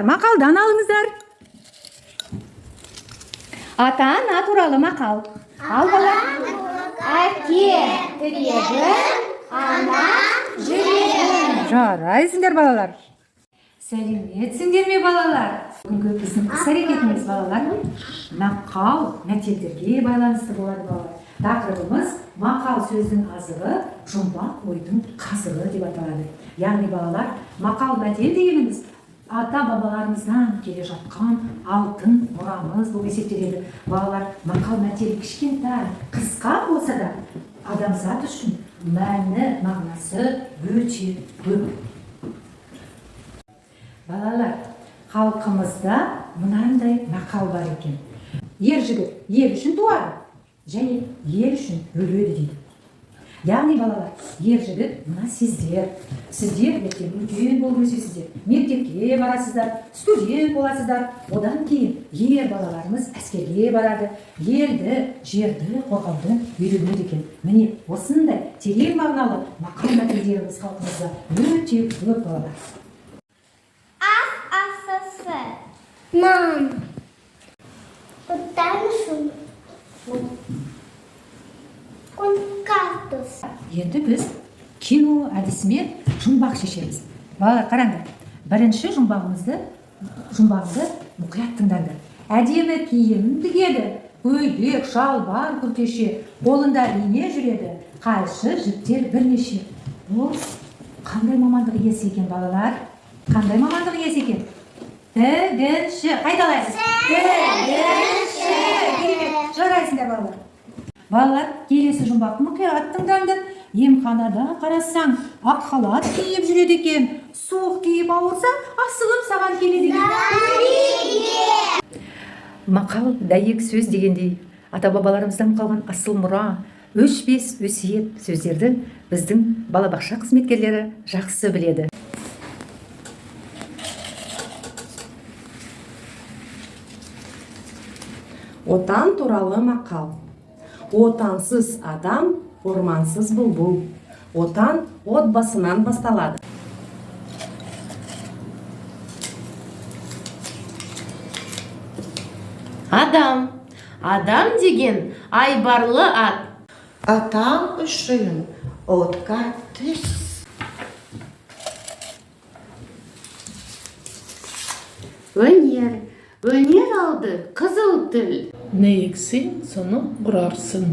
Мақалдан алыңыздар. Ата-ана туралы мақал. Ал, бала. Әке тірегі, ана жүрегі. Жарайсыңдар, балалар. Сәлеметсіңдер ме, балалар? Бүгінгі біздің іс әрекетіміз, балалар, мақал мәтелдерге байланысты болады, балалар. Тақырыбымыз «Мақал сөздің азығы, жұмбақ ойдың қазығы» деп аталады. Яғни, балалар, мақал мәтел дегеніміз ата бабаларымыздан келе жатқан алтын мұрамыз болып есептеледі. Балалар, мақал мәтел кішкентай, қысқа болса да, адамзат үшін мәні, мағынасы өте көп. Балалар, халқымызда мынандай мақал бар екен: «Ер жігіт ел үшін туады және ел үшін өледі», – дейді. Яғни, балалар, ер жігіт мына сіздер. Сіздер ертең үлкен болып өсесіздер, мектепке барасыздар, студент боласыздар. Одан кейін ер балаларымыз әскерге барады, елді, жерді қорғауды үйренеді екен. Міне, осындай терең мағыналы мақал мәтелдеріміз халқымызда өте көп, балалар. Ас асысы. Нан. Отан үшін. Кактус. Енді біз кино әдісімен жұмбақ шешеміз. Балалар, қараңдар, бірінші жұмбағымды мұқият тыңдаңдар. Әдемі киім тігеді, көйлек, шалбар, күртеше, қолында ине жүреді, қайшы, жіптер бірнеше. Ол қандай мамандық иесі екен, балалар? Қандай мамандық иесі екен? Тігінші. Қайталаймыз: тігінші. Керемет, жарайсыңдар, балалар. Балалар, келесі жұмбақты мұқият тыңдаңдар. Емханада қарасаң, ақ халат киіп жүреді екен. Суық тиіп ауырса, асығып саған келеді екен. Мақал дәйек сөз дегендей, ата бабаларымыздан қалған асыл мұра, өшпес өсиет сөздерді біздің балабақша қызметкерлері жақсы біледі. Отан туралы мақал. Отансыз адам ормансыз бұлбұл. Отан отбасынан басталады. Адам. Адам деген айбарлы ат. Атам үшін отқа түс. Өнер. Өнер алды қызыл тіл. Не ексең, соны орарсың.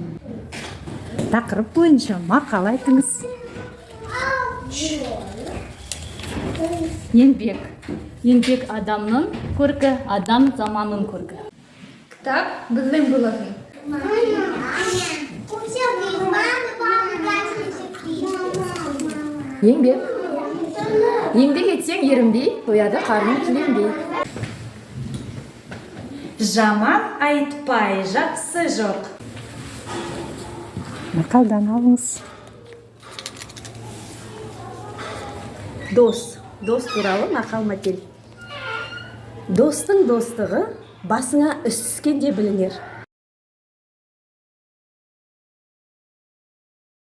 Тақырып бойынша мақал айтыңыз. Еңбек. Еңбек адамның көркі, адам заманның көркі. Кітап білім бұлағы. Еңбек. Еңбек етсең ерінбей, тояды қарның тіленбей. Жаман айтпай, жақсы жоқ. Мақалдан алыңыз. Дос. Дос туралы мақал мәтел. Достың достығы басыңа іс түскенде білінер.